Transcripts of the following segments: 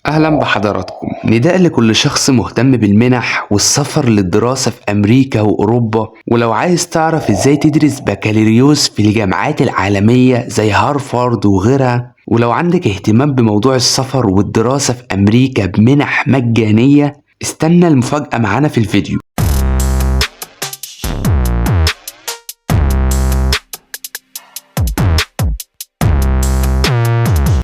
أهلا بحضراتكم. نداء لكل شخص مهتم بالمنح والسفر للدراسة في أمريكا وأوروبا، ولو عايز تعرف إزاي تدرس بكالوريوس في الجامعات العالمية زي هارفارد وغيرها، ولو عندك اهتمام بموضوع السفر والدراسة في أمريكا بمنح مجانية، استنى المفاجأة معانا في الفيديو.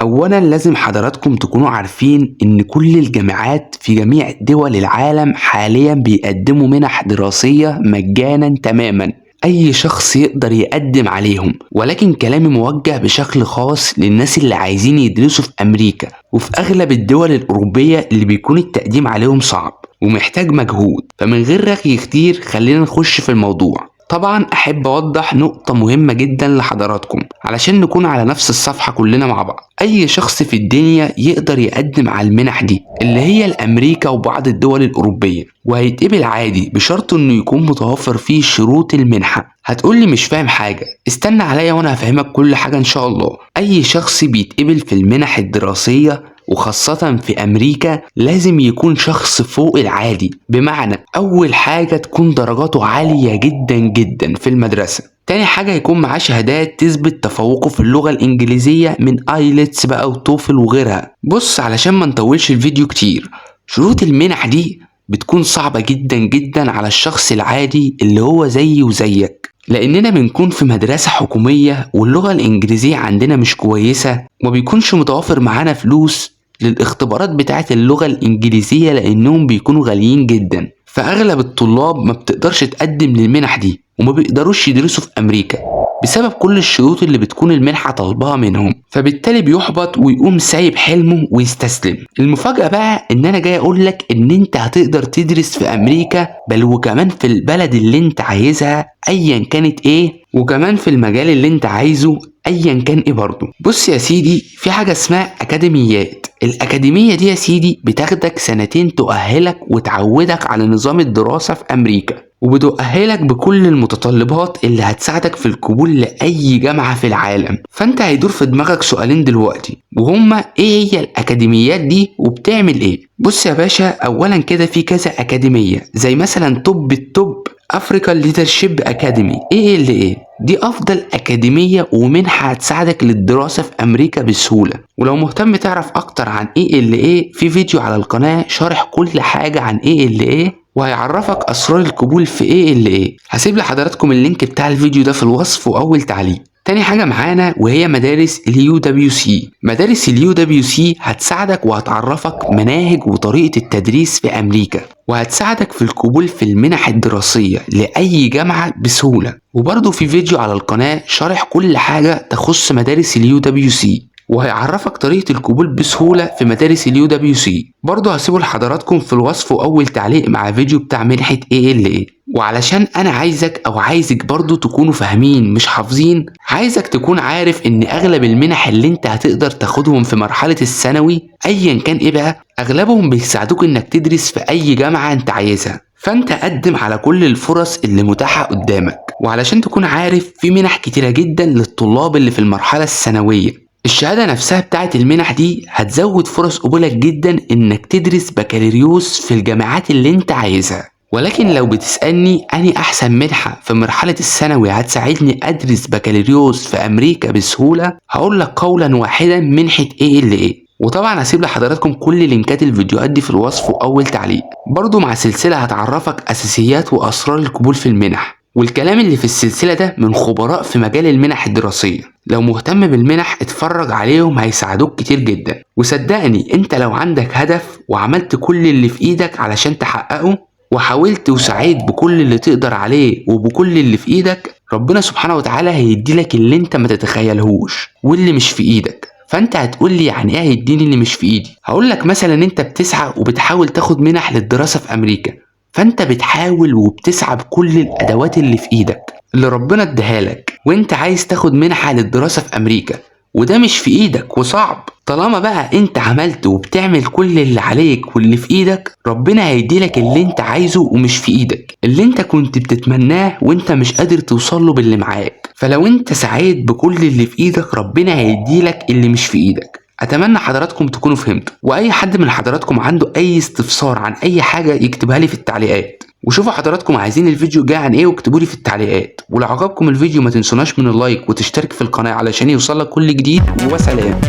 اولا لازم حضراتكم تكونوا عارفين ان كل الجامعات في جميع دول العالم حاليا بيقدموا منح دراسية مجانا تماما، اي شخص يقدر يقدم عليهم. ولكن كلامي موجه بشكل خاص للناس اللي عايزين يدرسوا في امريكا وفي اغلب الدول الاوروبية اللي بيكون التقديم عليهم صعب ومحتاج مجهود. فمن غير رغي كتير خلينا نخش في الموضوع. طبعا احب اوضح نقطة مهمة جدا لحضراتكم علشان نكون على نفس الصفحة كلنا مع بعض. اي شخص في الدنيا يقدر يقدم على المنح دي اللي هي الامريكا وبعض الدول الاوروبية، وهيتقبل عادي بشرط انه يكون متوفر فيه شروط المنحة. هتقولي مش فاهم حاجة، استنى عليا وانا هفهمك كل حاجة ان شاء الله. اي شخص بيتقبل في المنح الدراسية وخاصة في أمريكا لازم يكون شخص فوق العادي، بمعنى أول حاجة تكون درجاته عالية جدا جدا في المدرسة، تاني حاجة يكون معاه شهادات تثبت تفوقه في اللغة الإنجليزية من IELTS بقى و TOEFL وغيرها. بص، علشان ما نطولش الفيديو كتير، شروط المنح دي بتكون صعبة جدا جدا على الشخص العادي اللي هو زيي وزيك، لأننا بنكون في مدرسة حكومية واللغة الإنجليزية عندنا مش كويسة، وما بيكونش متوفر معانا فلوس للاختبارات بتاعة اللغة الإنجليزية لأنهم بيكونوا غاليين جدا. فأغلب الطلاب ما بتقدرش تقدم للمنح دي وما بيقدروش يدرسوا في أمريكا بسبب كل الشروط اللي بتكون المنحة طالباها منهم، فبالتالي بيحبط ويقوم سايب حلمه ويستسلم. المفاجأة بقى إن أنا جاي أقولك إن أنت هتقدر تدرس في أمريكا، بل وكمان في البلد اللي أنت عايزها أيا كانت إيه، وكمان في المجال اللي أنت عايزه أيا كان إيه برضه. بص يا سيدي، في حاجة اسمها أكاديميات. الأكاديمية دي يا سيدي بتاخدك سنتين تؤهلك وتعودك على نظام الدراسة في أمريكا، وبتؤهلك بكل المتطلبات اللي هتساعدك في القبول لأي جامعة في العالم. فأنت هيدور في دماغك سؤالين دلوقتي، وهما إيه هي الأكاديميات دي وبتعمل إيه؟ بص يا باشا، أولا كده في كذا أكاديمية، زي مثلا top ال top African Leadership Academy ALA، دي افضل اكاديميه ومنحه هتساعدك للدراسه في امريكا بسهوله. ولو مهتم تعرف اكتر عن ALA في فيديو على القناه شارح كل حاجه عن ALA وهيعرفك اسرار القبول في ALA. هسيب لحضراتكم ال link بتاع الفيديو ده في الوصف واول تعليق. تاني حاجة معانا وهي مدارس ال UWC. مدارس ال UWC هتساعدك وهتعرفك مناهج وطريقة التدريس في أمريكا، وهتساعدك في القبول في المنح الدراسية لأي جامعة بسهولة. وبرضه في فيديو على القناة شارح كل حاجة تخص مدارس ال UWC وهيعرفك طريقة القبول بسهولة في مدارس ال UWC. برضه هسيبه لحضراتكم في الوصف وأول تعليق مع فيديو بتاع منحة ALA. وعلشان أنا عايزك أو عايزك برضه تكونوا فاهمين مش حافظين، عايزك تكون عارف إن أغلب المنح اللي أنت هتقدر تاخدهم في مرحلة الثانوي أيا كان إيه بقى، أغلبهم بيساعدوك إنك تدرس في أي جامعة أنت عايزها. فأنت قدم على كل الفرص اللي متاحة قدامك. وعلشان تكون عارف، في منح كتيرة جدا للطلاب اللي في المرحلة الثانوية. الشهادة نفسها بتاعت المنح دي هتزود فرص قبولك جدا انك تدرس بكالوريوس في الجامعات اللي انت عايزها. ولكن لو بتسألني أني أحسن منحة في مرحلة الثانوي هتساعدني أدرس بكالوريوس في أمريكا بسهولة، هقول لك قولا واحدا منحة ALA. وطبعا هسيب لحضراتكم كل لينكات الفيديوهات دي في الوصف وأول تعليق. برضو مع سلسلة هتعرفك أساسيات وأسرار القبول في المنح، والكلام اللي في السلسلة ده من خبراء في مجال المنح الدراسية. لو مهتم بالمنح اتفرج عليهم، هيساعدوك كتير جدا. وصدقني انت لو عندك هدف وعملت كل اللي في ايدك علشان تحققه، وحاولت وسعيت بكل اللي تقدر عليه وبكل اللي في ايدك، ربنا سبحانه وتعالى هيديلك اللي انت ما تتخيلهوش واللي مش في ايدك. فانت هتقول لي يعني ايه هيديني اللي مش في ايدي؟ هقول لك مثلا انت بتسعى وبتحاول تاخد منح للدراسة في امريكا، فانت بتحاول وبتسعى بكل الادوات اللي في ايدك اللي ربنا اداها لك، وانت عايز تاخد منحة للدراسة في امريكا، وده مش في ايدك وصعب. طالما بقى انت عملت وبتعمل كل اللي عليك واللي في ايدك، ربنا هيديلك اللي انت عايزه ومش في ايدك، اللي انت كنت بتتمناه وانت مش قادر توصله باللي معاك. فلو انت سعيت بكل اللي في ايدك، ربنا هيديلك اللي مش في ايدك. اتمنى حضراتكم تكونوا فهمتوا، واي حد من حضراتكم عنده اي استفسار عن اي حاجة يكتبها لي في التعليقات. وشوفوا حضراتكم عايزين الفيديو الجاي عن ايه واكتبوا لي في التعليقات. ولو عجبكم الفيديو ما تنسوناش من ال like وتشترك في القناة علشان يوصلك كل جديد. وسلام.